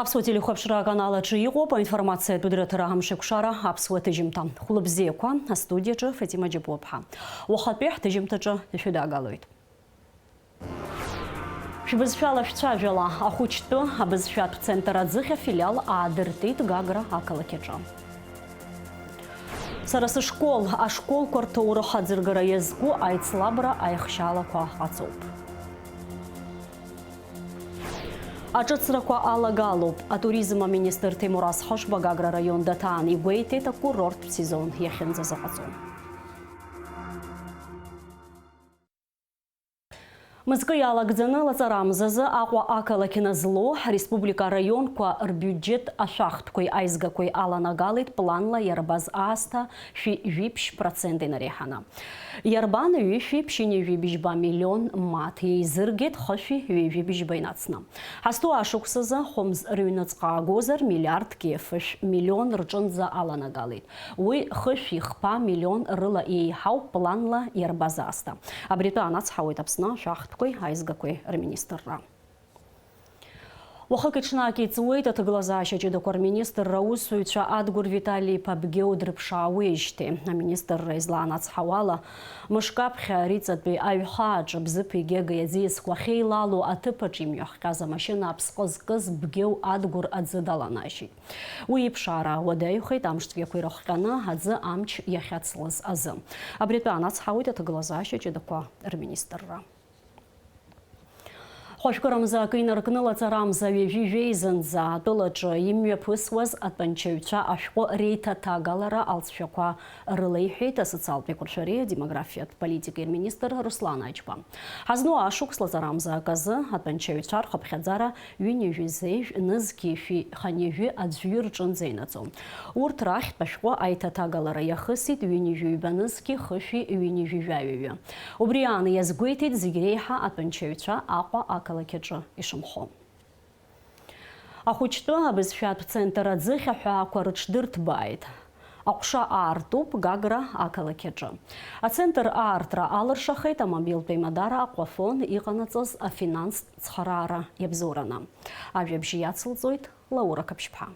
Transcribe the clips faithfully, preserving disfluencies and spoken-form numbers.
Аԥсуа телехәаԥшра аканал аҿы иҟоуп аинформациатә дырраҭара Амшеикәшара аԥсуа ҭыжьымҭа. Хәлыбзиақәа, астудиаҿы Фатима Џьапуаԥҳа. Уахатәи ҳҭыжьымҭаҿы ишәыдаагалоит. Шәбызшәала шәцәажәала, ахәыҷтәы абызшәатә центр аӡыхь афилиал аадыртит Гагра ақалақь аҿы. Сара сышкол, ашколқәа рҭоурых аӡыргара иазку аицлабра аихшьаалақәа ҟаҵоуп. Аҿыцрақәа алагалоуп. Атуризм аминистр Ҭемураз Хашба Гагра араион даҭаан, игәеиҭеит акурорттә сезон иахьынӡазыҟаҵо. Мызкы иалагӡаны лаҵарамзазы Аҟәа ақалақь назлоу ҳреспублика араионқәа рбиуџьет ашәахтәқәеи аизгақәеи аланагалеит планла иарбаз аасҭа шәи жәиԥшь процент инареиҳаны. Иарбан ҩышәи ԥшьынҩажәи быжьба миллион мааҭ еизыргеит хышәи ҩажәи быжьба инацны. Ҳазҭоу ашықәсазы хәымз рыҩныҵҟа аагозар, миллиардк ефышә миллион рҿынӡа аланагалеит. Уи хышәи хԥа миллион рыла еиҳауп планла иарбаз аасҭа. Абри атәы анацҳауеит Аԥсны ашәахтәқәеи аизгақәеи рминистрра. Уахыки-ҽнаки иҵуеит аҭагылазаашьа ҷыдақәа рминистрра аусзуҩцәа Адгәыр Витали-иԥа Бгьеу дрыԥшаауеижьҭеи. Аминистрра излаанацҳауала, мышк аԥхьа Риҵатәи аҩхааҿы Бзыԥи Гегеи аӡиасқәа ахьеилало аҭыԥаҿ имҩахҟьаз амашьына аԥсҟы зкыз Бгьеу Адгәыр аӡы даланашьеит. Уи иԥшаара уадаҩхеит амш цәгьақәа ирыхҟьаны аӡы амч иахьацлаз азы. Абри атәы анацҳауеит аҭагылазаашьа ҷыдақәа рминистрра. Хәажәкырамза акы инаркны лаҵарамза ҩажәи жәеизанӡа атәылаҿы имҩаԥысуаз атәанчаҩцәа ашәҟәы реиҭаҭагалара алҵшәақәа рылеиҳәеит асоциалтә еиқәыршәареи адемографиатә политикеи рминистр Руслан Аџьба. Ҳазну ашықәс лаҵарамза аказы атәанчаҩцәа рхыԥхьаӡара ҩынҩажәи зежә нызқьи шәи ханҩажәи аӡәҩы рҿынӡа инаӡон. Урҭ рахьтә ашәҟәы аиҭаҭагалара иахысит ҩынҩажәи ҩба нызқьи хышәи ҩынҩажәи жәаҩаҩы. Убри аан иазгәеиҭеит зегь реиҳа атәанчаҩцәа Аҟәа ақалақь аҿы ишынхо. Ахәыҷтәы абызшәатә центр аӡыхь аҳәаақәа рыҽдырҭбааит. Аҟәша аартуп Гагра ақалақь аҿы. Ацентр аартра алыршахеит амобилтә еимадара Аҟәафон иҟанаҵаз афинанстә цхыраара иабзоураны. Ажәабжь иацылҵоит Лаура Қаԥшьԥҳа.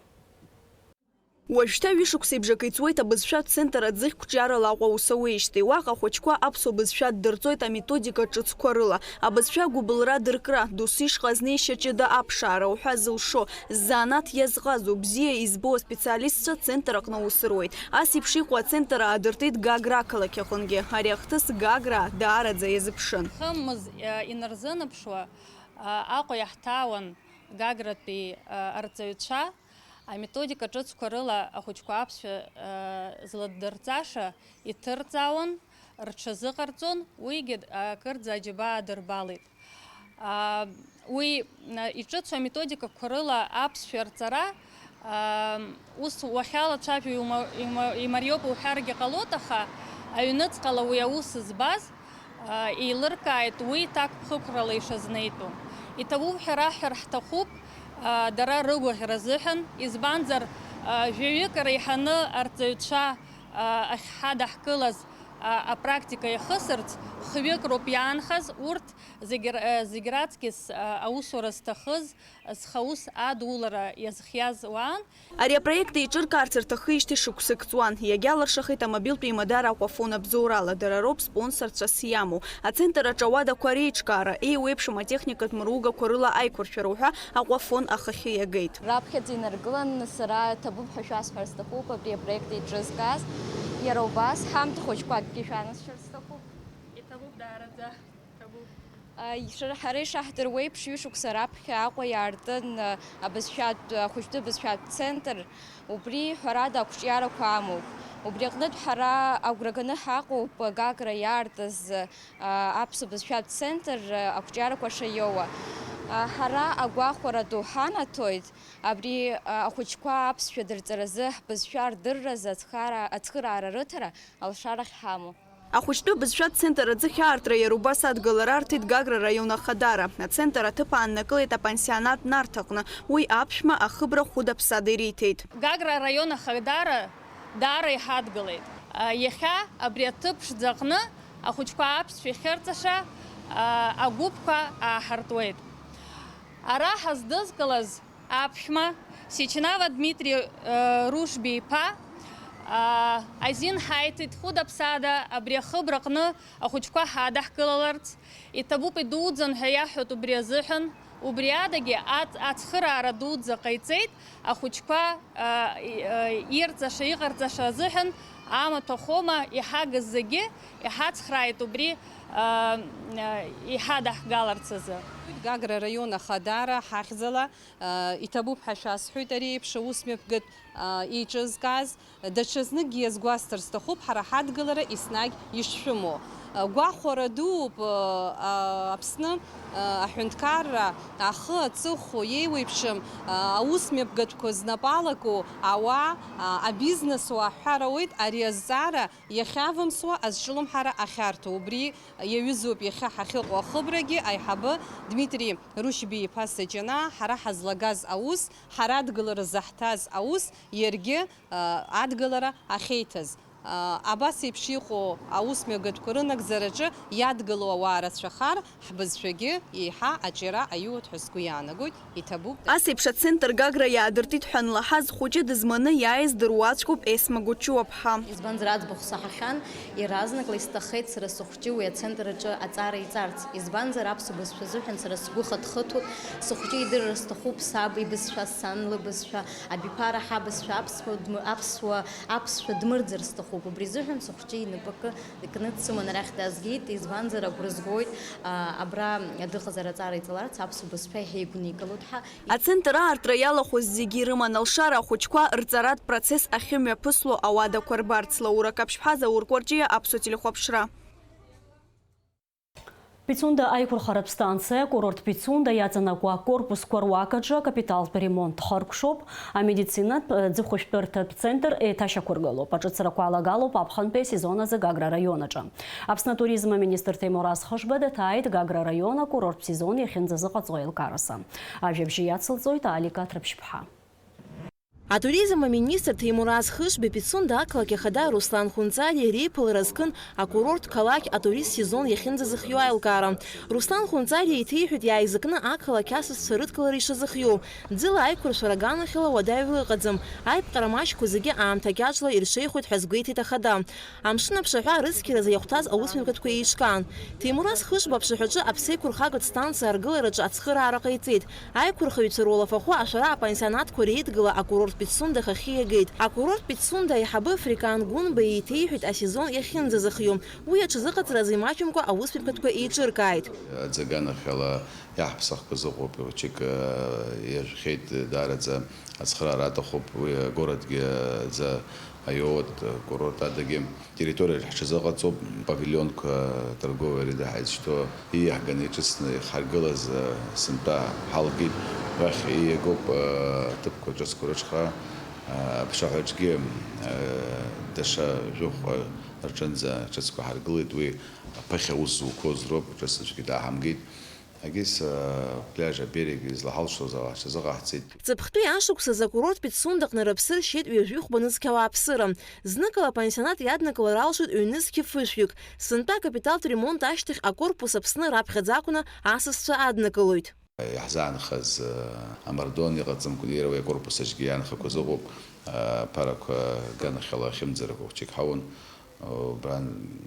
Уажәшьҭа ҩышықәсеиԥш акы иҵуеит абызшәатә центр аӡыхь қәҿиарала Аҟәа аус ауеижьҭеи. Уаҟа ахәыҷқәа аԥсуа бызшәа ддырҵоит аметодика ҿыцқәа рыла. Абызшәа агәыбылра дыркра, досу ишҟа азнеишьа ҷыда аԥшаара уҳәа зылшо, ззанааҭ иазҟазоу, бзиа избо аспециалистцәа ацентр аҟны аус руеит. Ас еиԥш иҟоу ацентр аадыртит Гагра ақалақь аҟынгьы. Ари ахҭыс Гаграа даараӡа иазыԥшын. Хымз, э, инарзынаԥшуа, э, Аҟәа иаҳҭаауан Гагратәи, э, арҵаҩцәа. Аметодика ҿыцқәа рыла ахәыҷқәа аԥсшәа, э, зладдырҵаша иҭырҵаауан, рҽазыҟарҵон, уигьы, э, акырӡа аџьабаа адырбалеит. А, уи, э, иҿыцу аметодикақәа рыла аԥсшәа арҵара, а, ус уахьалацәажәо иума-, иума-, имариоуп уҳәаргьы ҟалоит, аха аҩныҵҟала уи аус збаз, а, еилыркааит уи ҭакԥхықәрала ишазнеитәу. Иҭабуп ҳәа раҳҳәар ҳҭахуп, а, дара рыгәаӷьра азыҳәан, избанзар, а, жәаҩык реиҳаны арҵаҩцәа, а, ахьҳадаҳкылаз, а, апрактика иахысырц, хҩык роуп иаанхаз, урҭ зегь р-, а, зегь раҵкьыс, а, аусура зҭахыз, зхаус адулара иазхиаз уаан. Ари апроект еиҿыркаарц рҭахижьҭеи шықәсык ҵуан, иагьалыршахеит амобилтә еимадара Аҟәафон абзоурала, дара роуп спонсорцәас иамоу. Ацентр аҿы ауадақәа реиҿкаара, еиуеиԥшым атехникатә мыругақәа рыла аиқәыршәара уҳәа Аҟәафон ахахьы иагеит. Раԥхьаӡа инаргыланы сара иҭабуп ҳәа шәасҳәар сҭахуп абри апроект еиҿызкааз. Иара убас ҳамҭ хәыҷқәакгьы шәанасшьар сҭахуп. Иҭабуп даараӡа. Ҭабуп. А, ишәара-, ҳара ишаҳдыруеиԥш, ҩышықәса раԥхьа Аҟәа иаартын, а, абызшәатә, ахәыҷтәы бызшәатә центр. Убри, ҳәарада, ақәҿиарақәа амоуп. Убри аҟнытә ҳара агәра ганы ҳаҟоуп Гагра иаартыз, а, аԥсуа бызшәатә центр, а, ақәҿиарақәа шаиоуа. А, ҳара агәахәара ду ҳанаҭоит, абри, а, ахәыҷқәа аԥсшәа дырҵаразы, ҳбызшәа рдырразы ацхара-, ацхыраара рыҭара алшарахь ҳамоу. Ахәыҷтәы бызшәа центр аӡыхь аартра иара убас адгылара арҭеит Гагра араион Ахадара. Ацентр аҭыԥ ааннакылеит апансионат Нарҭ аҟны. Уи аԥшәма ахыбра Хәыда Ԥсада ириҭеит. Гагра араион Ахадара даара иҳадгылеит. Иахьа абри аҭыԥ ԥшӡа аҟны ахәыҷқәа аԥсшәа иахьырҵаша агәыԥқәа ааҳартуеит. Ара ҳаздызкылаз Аԥшәма, Сичинава Дмитри, э, Рушби-иԥа, а, азин ҳаиҭеит хәыда-ԥсада абри ахыбраҟны ахәыҷқәа ҳадаҳкылаларц. Иҭабуп, идуӡӡан ҳәа иаҳҳәоит убри азыҳәан. Убри адагьы ац-, ацхыраара дуӡӡа ҟаиҵеит ахәыҷқәа, а, и-, а, ирҵаша, иҟарҵаша азыҳәан, амаҭәахәома, иҳагыз зегьы иҳацхрааит убри, а, а, иҳадаҳгаларц азы. Гагра араион ахадара ҳахьӡала Иҭабуп ҳәа шәасҳәоит ари еиԥш аусмҩаԥгатә еиҿызкааз. Даҽазныкгьы иазгәасҭар сҭахуп, ҳара ҳадгылара еснагь ишшәымоу. Гәахәара дууп, Аԥсны аҳәынҭқарра ахы аҵыхәо еиуеиԥшым аусмҩаԥгатәқәа знапы алаку ауаа, абизнесуаа ҳҳәар ауеит, ари азҵаара иахьавымсуа азҿлымҳара ахьарҭо. Убри иаҩызоуп иахьа ҳахьыҟоу ахыбрагьы. Аиҳабы Дмитри Рушьби-иԥа Саҷана ҳара ҳазлагаз аус, ҳара адгылара заҳҭаз аус, иаргьы, а, адгылара ахьеиҭаз. А, абас еиԥш иҟоу аусмҩагатәқәа рынагӡараҿы иадгылоу ауаа рацәахар, ҳбызшәагьы еиҳа аҿиара аиуеит ҳәа сгәы иаанагоит, иҭабуп. Ас еиԥш ацентр Гагра иаадыртит ҳәа анлаҳаз, хәыҷы дызманы иааиз дыруаӡәкуп Есма Гучуаԥҳа. Избанзар, аӡбахә саҳахьан, иаразнакла исҭаххеит сара сыхәыҷы уи ацентр аҿы аҵара иҵарц. Избанзар, аԥсуа бызшәа азыҳәан сара сгәы хыҭхыҭуеит, сыхәыҷы идырыр сҭахуп саб ибызшәа, сан лыбызшәа, абиԥара ҳабызшәа, аԥсуа дмы-, аԥсуа, аԥсшәа дмырӡыр сҭахуп. Убри азыҳәан сыхәыҷы инапы акы икны дсыман арахь даазгеит, избанзар, агәра згоит, а, абра дыҟазар аҵара иҵаларц, аԥсуа бызшәа иаҳа игәникылоит ҳәа. Ацентр аартра иалахәыз зегьы ирыман алшара ахәыҷқәа рҵаратә процесс ахьымҩаԥысло ауадақәа рбарц. Лаура Каԥшьԥҳа, Заур Кәарҷиа, Аԥсуа телехәаԥшра. Пицунда аиқәырхаратә станциа, акурорт Пицунда иаҵанакуа акорпусқәа руак аҿы акапиталтә ремонт хыркәшоуп, амедицинатә, э, ӡыхәышәтәырҭатә центр еиҭашьақәыргылоуп, аҿыцрақәа алагалоуп аԥхынтәи асезон азы Гагра араион аҿы. Аԥсны атуризм аминистр Ҭемураз Хышба даҭааит Гагра араион акурорттә сезон иахьынӡазыҟаҵо аилкаараса. Ажәабжьы иацылҵоит Алика Ҭрыԥшьԥҳа. Атуризм аминистр Ҭемураз Хышба Пицунда ақалақь ахада Руслан Хәынҵариа реиԥылара зкын акурорттә қалақь атурист сезон иахьынӡазыхиоу аилкаара. Руслан Хәынҵариа иҭеиҳәеит иааизакны ақалақь асасцәа рыдкылара ишазыхиоу. Ӡыла аиқәыршәара аганахьала уадаҩла ыҟаӡам, аиԥҟара маҷқәа зегьы аамҭа кьаҿла ирҽеихоит ҳәа азгәеиҭеит ахада. Амшын аԥшаҳәа арыцқьаразы иахәҭаз аусмҩаԥгатәқәа еиҿкаан. Ҭемураз Хышба аԥшаҳәаҿы аԥсеиқәырхагатә станциа аргылараҿы ацхыраара ҟаиҵеит. Аиқәырхаҩцәа рулафахәы ашәара апансионатқәа реидгыла акурорт Пицунда ахахьы иагеит. Акурорт Пицунда аиҳабы Африкан Гәынба еиҭеиҳәеит асезон иахьынӡазыхиоу. Уи аҽазыҟаҵаразы имаҷымкәа аусмҩаԥгатәқәа еиҿыркааит. Аӡы аганахьала иаҳԥсахқәаз ыҟоуп, ҩ-чык, э, иажәхьеит, даараӡа ацхыраара аҭахуп, уи агородгьы, э, аӡы аиоуеит, э, курорт адагьы. Территориаҿы ҳҽазыҟаҵоуп, павильонқәа, торговые ряды ҳаизышьҭоу, ииаҳганы иҿыцны иҳаргылаз, э, сынтәа ҳалгеит. Уахь ииагоуп, э, аҭыԥқәа ҿыцқәа рыҽха, э, аԥшаҳәаҿгьы, э, даҽа жәохәҟа рҿынӡа ҿыцқәа ҳаргылеит. Уи аԥыхьа аус зуқәоз роуп, ҿыц аӡәгьы дааҳамгеит. Агьыс, э, пляж аберег излаҳалшоз ала ҳҽазыҟаҳҵеит. Ҵыԥхтәи ашықәсазы акурорт Пицундаҟны рыԥсы ршьеит ҩажәи хәба нызқь ауааԥсыра. Зныкала апансионат иаднакылар алшоит ҩнызқьи фышәҩык. Сынтәа акапиталтә ремонт ашьҭахь акорпус Аԥсны раԥхьаӡа акәны асасцәа аднакылоит. Иаҳзаанхаз, э, амардуан иҟаҵамкәа, иара уи акорпус аҿгьы иаанхақәаз ыҟоуп, э, аԥарақәа аганахьала ахьымӡарақәа хәҷык ҳауан. Убра,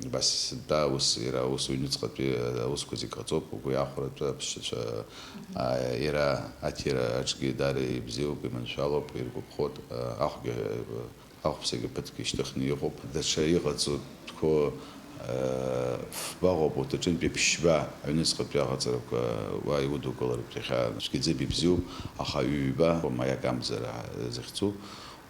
абас, да, ус, иара аус аҩныҵҟатәи аусқәа зегь ҟаҵоуп, угәы иахәаратәы аԥсшьацәа, а, иара аҭира аҿгьы даара ибзиоуп, иманшәалоуп, иргәаԥхоит, а, ахәгьы, ахәԥсагьы ԥыҭк ишьҭыхны иҟоуп. Даҽа иҟаҵо тәқәо, а, фба ыҟоуп, урҭ рҿынтәи ԥшьба аҩныҵҟатәи аҟаҵарақәа уа иудукылартә иахьа цәгьаӡа ибзиоуп, аха ҩба, маиак амзара захьӡу,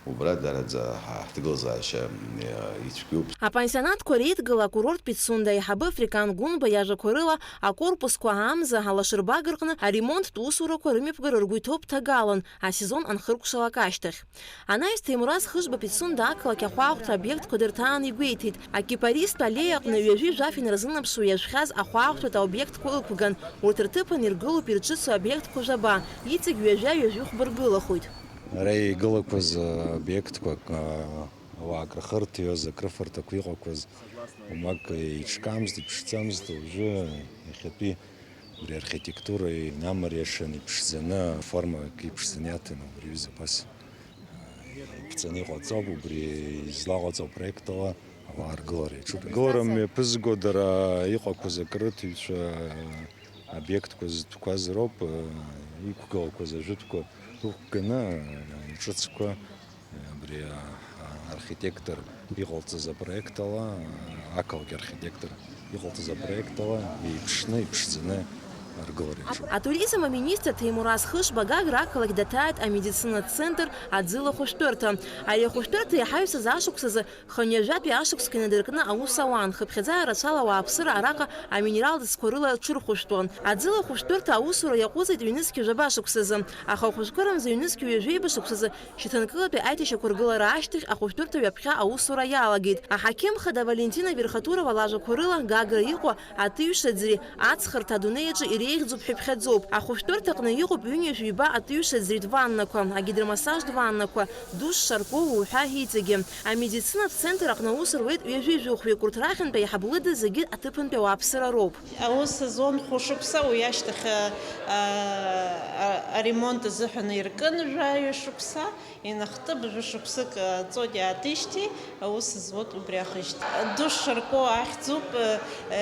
Убра дараӡа ҳа-, ҳҭагылазаашьа, э, ицәгьоуп. Апансионатқәа реидгыла акурорт Пицунда аиҳабы Африкан Гәынба иажәақәа рыла, акорпусқәа амза алашарбага рҟны аремонттә усурақәа рымҩаԥгара ргәы иҭоуп ҭагалан, асезон анхыркәшалак ашьҭахь. Анаҩс Ҭемураз Хышба Пицунда ақалақь ахәаахәҭра обиектқәа дырҭааны игәеиҭеит, акипаристтә аллеиа аҟны ҩажәи жәаф инарзынаԥшуа иажәхьаз ахәаахәҭратә обиектқәа ықәган, урҭ рҭыԥан иргылоуп ирҿыцу обиектқәа жәаба, иҵегь ҩажәа-ҩажәи хәба ргылахоит. Ара игылақәаз, а, обиектқәак, а, ауаа акрыхырҭиоз, акрыфарҭақәа иҟақәаз, уамак еиҿкаамызт, иԥшӡамызт, уажәы иахьатәи Убри архитектура инамариашан, иԥшӡаны, аформа акы иԥшӡаны иаҭан убри аҩыза абас. Иԥҵаны иҟаҵоуп, убри излаҟаҵоу апроект ала ауаа ргылара иаҿуп. Гылара мҩаԥызго дара иҟақәаз акрыҭ ҩцәа обиектқәа зытәқәаз роуп, иқәгылақәаз ажәытәқәа ықәганы иҿыцқәа Абри, а, а, архитектор иҟалҵаз апроект ала, а, ақалақь архитектор иҟалҵаз апроект ала еиԥшны, иԥшӡаны аргылара иаҿуп. Атуризм аминистр Ҭемураз Хышба Гагра ақалақь даҭааит амедицинатә центр Аӡыла ахәышәтәырҭа. Ари ахәышәтәырҭа иаҳаҩсыз ашықәсазы хынҩажәатәи ашықәсқәа инадыркны аус ауан, хыԥхьаӡара рацәала ауааԥсыра араҟа аминералтә ӡқәа рыла рҽырхәышәтәуан. Аӡыла ахәышәтәырҭа аусура иаҟәыҵит ҩнызқьи жәаба шықәсазы. Аха ахәыҷқәа рымза ҩнызқьи ҩажәеи жәаба шықәсазы Шьаҭанкылатәи аиҭашьақәыргылара ашьҭахь ахәышәтәырҭа ҩаԥхьа аусура иалагеит. Аҳақьымхада Валентина Верхотурова лажәақәа рыла Гагра иҟоу атыҩшаӡреи аҵхырҭа адунеи аҿы иреиӷьӡоуп ҳәа иԥхьаӡоуп. Ахәышәтәырҭаҟны иҟоуп ҩынҩажәи ҩба атыҩшаӡреитә ваннақәа, агидромассажтә ваннақәа, душ, шаркоу уҳәа иҵегьы. Амедицинатә центр аҟны аус руеит ҩажәи жәохәҩык, урҭ рахьынтә аиҳаб лыда зегьы аҭыԥантәи ауааԥсыра роуп. Аус зуан хәышықәса, уи ашьҭахь, а, а, а, аремонт азыҳәан иркын жәаҩа шықәса, инахтып, жәа шықәсык, а, ҵоит иаатижьҭеи, аус зуеит убри ахижьҭеи. Душ шаркоу ахьӡуп, а, а,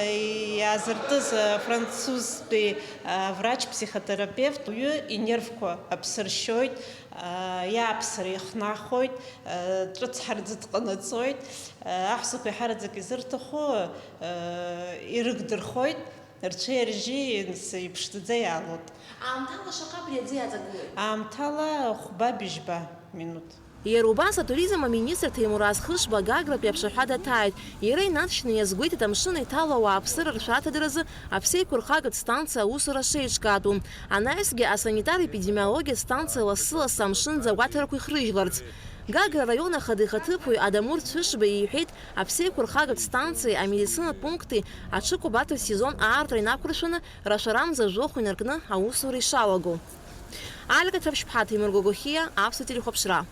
иаазыртыз, а, французтәи, а, врач-психотерапевт, уаҩы инервқәа аԥсы ршьоит, а, иааԥсара ихнахоит, а, ҿыц ҳарӡыҭ ҟанаҵоит, а, аҳәсақәа иаҳараӡак изырҭаху, а, ирыгдырхоит. Рцәеи ржьи, нас, иԥшӡаӡа иаалоит. Аамҭала шаҟа абри аӡы иаҵагылои? Аамҭала хәба быжьба минуҭ. Иара убас атуризм аминистр Ҭемураз Хышба Гагратәи аԥшаҳәа даҭааит. Иара инаҵшьны иазгәеиҭеит амшын еиҭало ауааԥсыра ршәарҭадаразы аԥсеиқәырхагатә станциа аусура шеиҿкаатәу. Анаҩсгьы асанитар-епидемиологиатә станциа лассы-лассы амшын ӡагәаҭарақәа ихрыжьларц. Гагра араион ахада ихаҭыԥуаҩ Адамур Цәышба иҳәеит, аԥсеиқәырхагатә станциеи амедицинатә пункти аҽыкәабарҭатә сезон аартра инақәыршәаны, рашәарамза жәохә инаркны аусура ишалаго. Алика Ҭаԥшьԥҳа, Ҭемыр Гогохиа, Аԥсуа телехәаԥшра.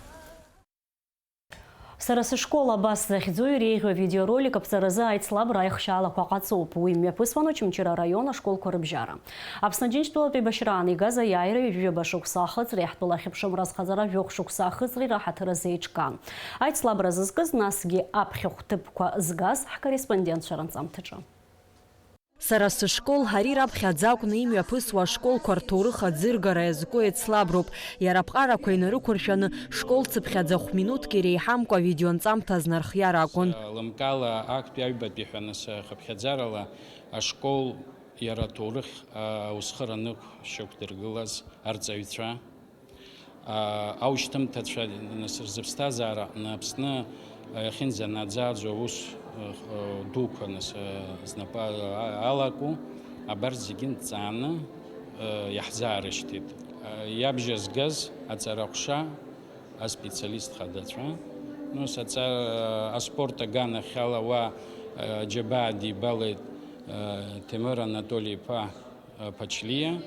Сара сышкол абас захьӡу иреиӷьу авидеоролик аԥҵаразы аицлабра аихшьаалақәа ҟаҵоуп. Уи мҩаԥысуан Очамчыра араион ашколқәа рыбжьара. Аԥсны Џьынџьтәылатәи еибашьраан игаз аиааира ҩажәи ҩаба шықәса ахыҵреи ҳтәыла ахьыԥшымра азхаҵара жәохә шықәса ахыҵреи раҳаҭыр азы еиҿкаан. Аицлабра зызкыз, насгьы аԥхьахә ҭыԥқәа згаз ҳкорреспондентцәа ранҵамҭаҿы. Сара сышкол, ари раԥхьаӡа акәны имҩаԥысуа ашколқәа рҭоурых аӡыргара иазку еицлаброуп. Иара аԥҟарақәа инарықәыршәаны, школ цыԥхьаӡа хә-минуҭк иреиҳамкәа авидеонҵамҭа азнархиар акәын. Лымкаала актәи аҩбатәи ҳәа, нас, хыԥхьаӡарала ашкол иара аҭоурых, а, аусхыра ныҟә шьақәдыргылаз арҵаҩцәа, а, аушьҭымҭацәа, нас, рзыԥсҭазаара аҟны Аԥсны, а, иахьынӡанаӡааӡо аус, а, а, дуқәа, нас, а, знапы, а, алаку, абарҭ зегьы нҭҵааны, а, иаҳзаарышьҭит. А, иабжьазгаз аҵараҟәша аспециалист хадацәа, нас, аҵа-, аспорт аганахьала уа, а, џьабаа дибалеит, а, Ҭемыр Анатоли-иԥа, а, Ԥачлиа.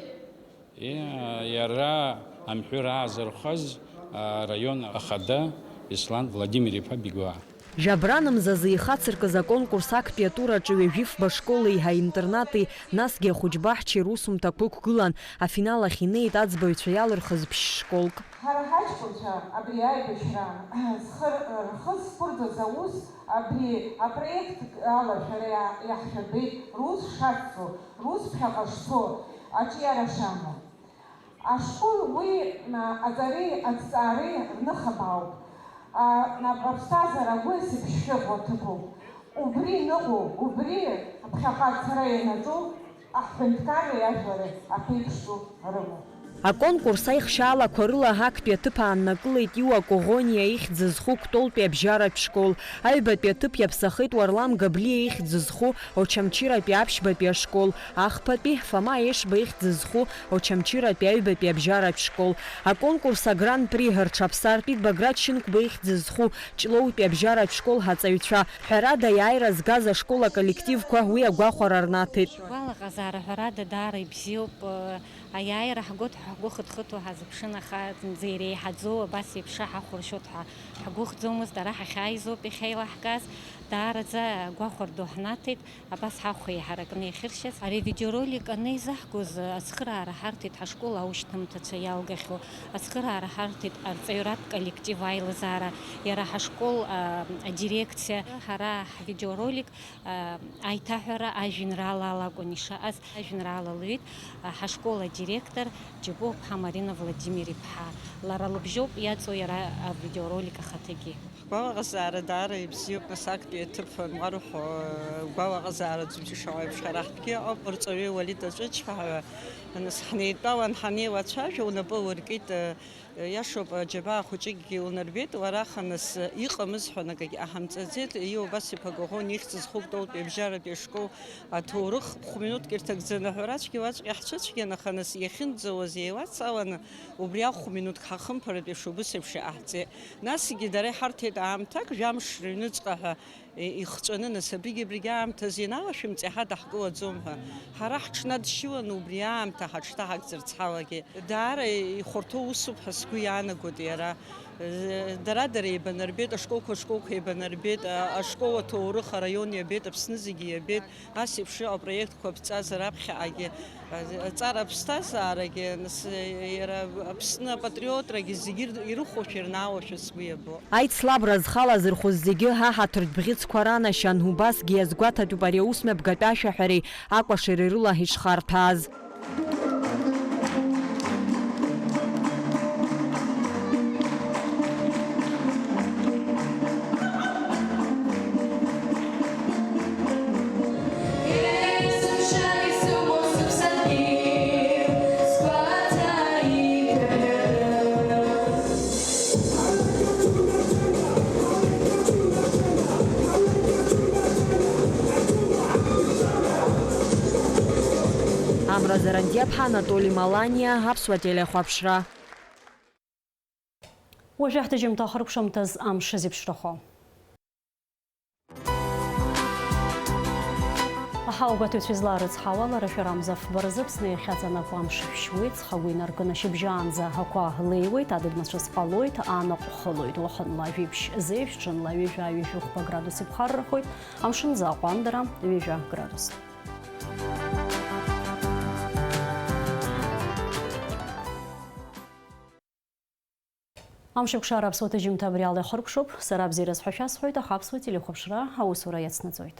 Иа-, иара амҳәыр аазырхәаз араион ахада Беслан Владимир-иԥа Бигәаа. Жәабран мзазы ихацыркыз аконкурс актәи атур аҿы ҩажәи фба школи аинтернати, насгьы ахәыҷбаҳчеи русумҭақәа ықәгылан, афинал ахь инеит аӡбаҩцәа иалырхыз ԥшь-школк. Ҳара ҳаҷкәынцәа абри аибашьраан зхы р-, рхы зқәырҵаз аус, абри апроект ала шәара иа-, иаҳшәырбеит рус шацҵо, рус ԥхьаҟа шцо, аҿиара шамоу. Ашкол уи, а, аҵареи аҭҵаареи рныхабаауп. А, нап-, аԥсҭазаара агәы есыԥшшәыхәа ҭыԥуп. Убри ныҟәо, убри ԥхьаҟа ацара ианаҿу аҳәынҭқарреи ажәлари аԥеиԥштәу рымоуп. Аконкурс аихшьаалақәа рыла актәи аҭыԥ ааннакылеит Иуа Коӷониа ихьӡ зху Кәтолтәи абжьаратә школ. Аҩбатәи аҭыԥ иаԥсахеит Уарлам Габлиа ихьӡ зху Очамчыратәи аԥшьбатәи ашкол, ахԥатәи Фома Ешба ихьӡ зху Очамчыратәи аҩбатәи абжьаратә школ. Аконкурс агран-при рҽаԥсартәит Баграт Шьынқәба ихьӡ зху Ҷлоутәи абжьаратә школ ҳаҵаҩцәа. Ҳәарада, аиааира згаз ашкол аколлективқәа уи агәахәара рнаҭеит. Гәалаҟазаара, ҳәарада, даара ибзиоуп. Аиааира ҳгоит ҳәа ҳгәы хыҭхыҭуа ҳазыԥшын, аха зынӡа иреиҳаӡоу абас еиԥш ҳахәаршьоит ҳәа ҳгәыхьӡомызт. Ара ҳахьааизоуп иахьа еилаҳкааз. Даараӡа агәахәара ду ҳнаҭеит, абас ҳахә еиҳаракны иахьыршьаз. Ари авидеоролик анеизаҳгоз, ацхыраара ҳарҭеит ҳашкол аушьҭымҭацәа иалгахьоу, ацхыраара ҳарҭеит арҵаҩратә коллектив аилазаара, иара ҳашкол, а, адирекциа. Ҳара ҳвидеоролик, а, аиҭаҳәара ажәеинраалала акәын ишаҟаз. Ажәеинраала лҩит, а, ҳашкол адиректор Џьапуаԥҳа Марина Владимир-иԥҳа. Лара лыбжьоуп иаҵоу иара авидеоролик ахаҭагьы. Ҳгәалаҟазаара даара ибзиоуп, нас, актәи аҭыԥ ануарҳәо, гәалаҟазаара ӡб-, ишаҟа еиԥш ҳара ҳтәгьы ыҟоуп, рҵаҩы Уалид Аҵәыџьҳәаҩы, нас, ҳнеидтәалан ҳанеилацәажәа, унапы ауркит, иашоуп, аџьабаа хәыҷыкгьы лнарбеит, лара аха, нас, иҟамыз ҳәа акагьы ҟаҳамҵаӡеит, иубас иԥагоӷон ихьӡ зху Кәтолтәи абжьаратәи ашкол аҭоурых хә-минуҭк ирҭагӡаны, ҳәарацәгьа уаҵәҟьа ҳцәыцәгьан, аха, нас, иахьынӡауаз еилацаланы, убри ахә-минуҭк ҳахымԥаратәеиԥш убыс еиԥш иҟаҳҵеит. Насгьы дара иҳарҭеит аамҭак, жәамш рыҩныҵҟа ҳәа, е, ихҵәаны, нас, абригь-абригь аамҭазы иналашәымҵ, иаҳа даҳкылаӡом ҳәа. Ҳара ҳҽнадшьыланы убри аамҭа ҳаҽҭаҳагӡарц ҳалагеит. Даара ихәарҭоу усуп ҳәа сгәы иаанагоит иара. Е, дара-дара еибанарбеит, ашколқәа-школқәа еибанарбеит, а, ашкол аҭоурых араион иабеит, Аԥсны зегьы иабеит. Ас еиԥш иҟоу апроектқәа ԥҵәазар аԥхьаҟагьы, а, аҵара аԥсҭазаарагьы, нас, иара Аԥсны апатриотрагьы зегьы ир-, ирыхәошәа, ирнаалошәа сгәы иабо. Аицлабра зхала зырхәыз зегьы ҳа ҳаҭыртә бӷьыцқәа ранашьан, убасгьы иазгәаҭатәуп ари аус мҩаԥгатә ашәаҳәареи акәашареи рыла ишхарҭәааз. Амра Зарандиаԥҳа, Анатоли Маланиа, Аԥсуа телехәаԥшра. Уажәы ҳҭыжьымҭа ахыркәшамҭаз амш зеиԥшрахо. Аҳауагәаҭаҩцәа излаарыцҳауа, лара шәара амза фба рзы Аԥсны иахьаҵанакуа амш шәшьуеит, ҵхагәы инаркны шьыбжьаанӡа ақәа леиуеит, адыд мацәыс ҟалоит, анаҟә хылоит, уахынла жәиԥшь зеижә, ҽынла ҩажәа-ҩажәихәба градус иԥхаррахоит, амшын аҟәандара ҩажәа градус. Амшеикәшара аԥсуа ҭыжьымҭа абри ала ихыркәшоуп. Сара абзиараз ҳәа шәасҳәоит, аха аԥсуа телехәаԥшра аусура иацнаҵоит.